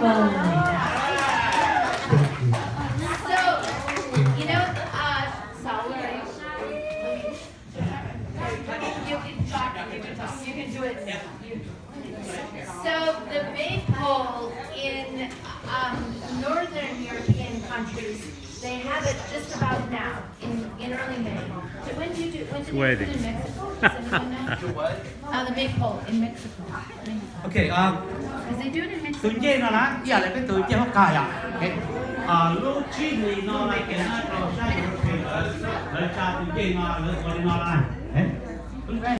So, you know, uh, Saul, you can talk, you can talk, you can do it. You, so the maypole in um, Northern European countries, they have it just about now in, in early May. So when do you do? When do they do it in Mexico? Does anyone know? Uh, the maypole in Mexico. Okay, uh, Because they do it in Mexico. Tus ncej no na, ib yam li peb tus ncej hauv qab yom. Lub tsib hlis no na, ces nyob rau sab Europe lawv tsa tus ncej no lawv ua li no na.